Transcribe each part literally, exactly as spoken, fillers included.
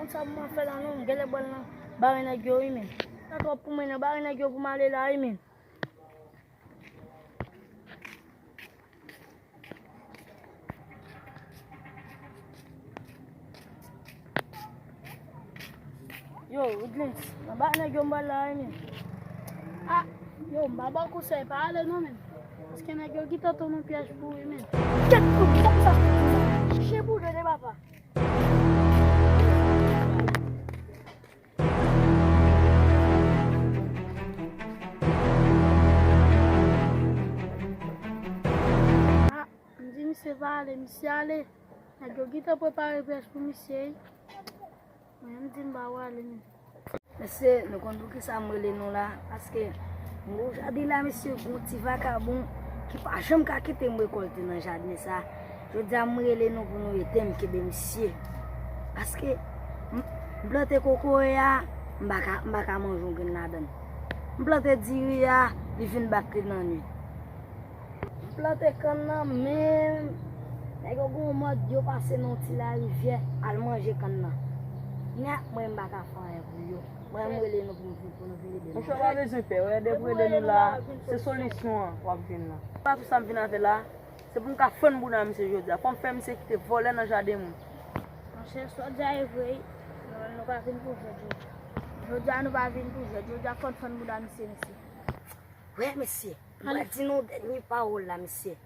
Konn sa pou mwen fè la non, m genlè pral nan bare nèg yo wi, men. Sa twòp pou mwen nan bare nèg yo pou m ale la wi, men. Yo, Woodlens, nan ba nèg yo m pral la wi, men. Ah, yo, m pa ba w konsèy, pa ale non, men. Paske nèg yo gentan tonbe nan pyèj pou ou wi, men. Kèt pou sa, pou sa, pou sa. Chen boule de papa. Ah, m di misye pa ale, misye ale. Nèg yo gentan prepare pyèj pou misye wi. Mwen, m di m pa wale, men. Mesye, nou konn poukisa m rele nou la? Paske m gon jaden la, mesye, gon ti vakabon ki pa janm ka kite m rekòlte nan jaden sa. Jodi a, m rele nou pou nou ede m kenbe misye. Paske m, m plante kokoye a, m pa ka, m pa ka manje yon grenn ladan l. M plante diri a, li vin bat li nan nuit. M plante kann nan, men nèg yo gon mòd yo pase nan yon ti larivyè al manje kann nan. Kounye a, mwen, m pa ka fè anyen pou yo. Mwen, m rele nou pou, pou, pou nou vin ede m. Monchè, w pa bezwen pè, w ede pou ede nou la, se solisyon an w ap jwenn la. Pa tout sa m vin avè la, se pou m ka fann bouda misye jodi a. Fò m fè misye kite vòlè nan jaden moun. Monchè, sa w di a e vre wi. Nou, nou pa vin pou jwèt jodi a. Jodi a, nou pa vin pou jwèt. Jodi a, fò n fann bouda misye, mesye. Wè, mesye, m pral di nou dènye pawòl la, mesye.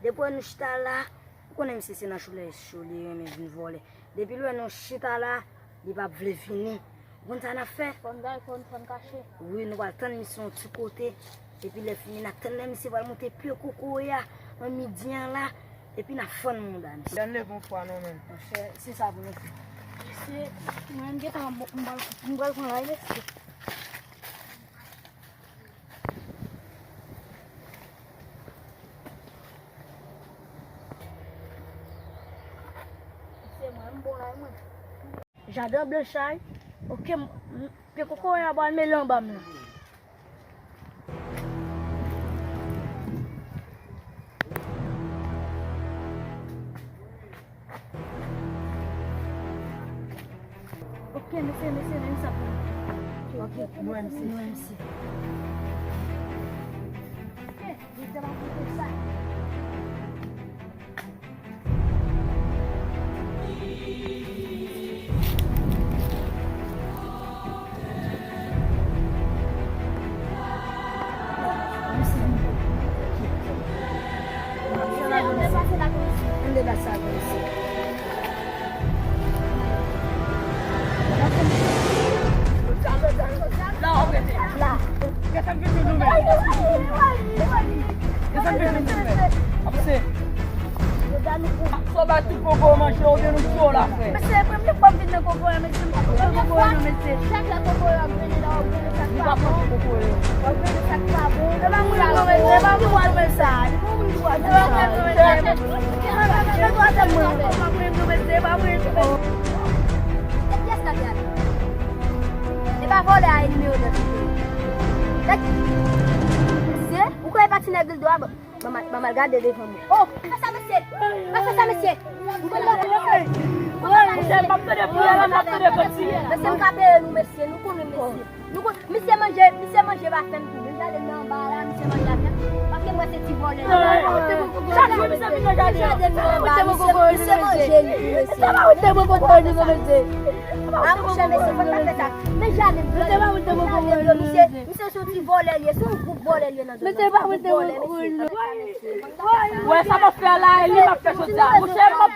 Depi wè nou chita la, ou konnen misye se nan choulè cho li renmen vin vòlè. Depi l wè nou chita la, li p ap vle vini. Ou konn sa n ap fè? Fò n gaye, fò n, fò n kache. Wi, nou pral tann misye yon ti kote. Epi lè fini, n ap tann lè misye pral monte pye kokoye a, an midi an la. Epi n ap fann mouda misye. Ann leve yon fwa non, men. Monchè, se sa pou nou fè. Mesye, mwen, m gentan, m pral, m pral pran lay, mesye. Se mwen, m bon la, mwen. Jaden blanch la, wi. Ok, m, m, pye kokoye a pral mele anba m nan. Ok, mesye, mesye, men sa pou nou. Ok, nou menm si. Nou menm si. Ok, nou te va koute sa. Sa w bay tout kokoye manje oubyen nou tiye w la, frè? Mesye, premye fwa m vin nan kokoye, mesye, m pa konn kokoye non, mesye. Chak lè kokoye ap vini la, w ap vini sa k pa bon. W ap manje kokoye. W ap vini sa k pa bon. E pa mwen non, mesye, e pa mwen non, mesye. E pa mwen non, mesye. E pa mwen non, mesye, e pa mwen non, mesye. Se pyès la, gade. E pa vòlè a e nimewo de. Mesye, ou kwè e pa ti nèg li dwa, bon. Ban m al, ban m al gade devan mwen. Oh, pa fè sa, mesye! Pa fè sa, mesye! M konn bagay, mesye! M konn bagay, mesye! M ap tande priyè la, m ap tande kòti. Mesye, m ka peye nou, mesye. Nou konnen, mesye. Nou konn, misye manje, misye manje pa fè m tou. Men jaden nan anba la, misye manje avè m. Paske mwen se ti vòlè. Chak jou misye vin nan jaden. Jaden nan anba, misye, misye manje li tou, mesye. Misye pa mete mwen kokoye li non, mesye. A, monchè, mesye, fò n pa fè sa. Men jaden blan, men jaden blan, misye. Misye se yon ti vòlè li ye, se yon gwoup vòlè li ye nan zòn nan. Mesye, pa mete mwen kokoye li non. Wè sa m ap fè a la, e li m ap fè jodi a. Monchè, m ap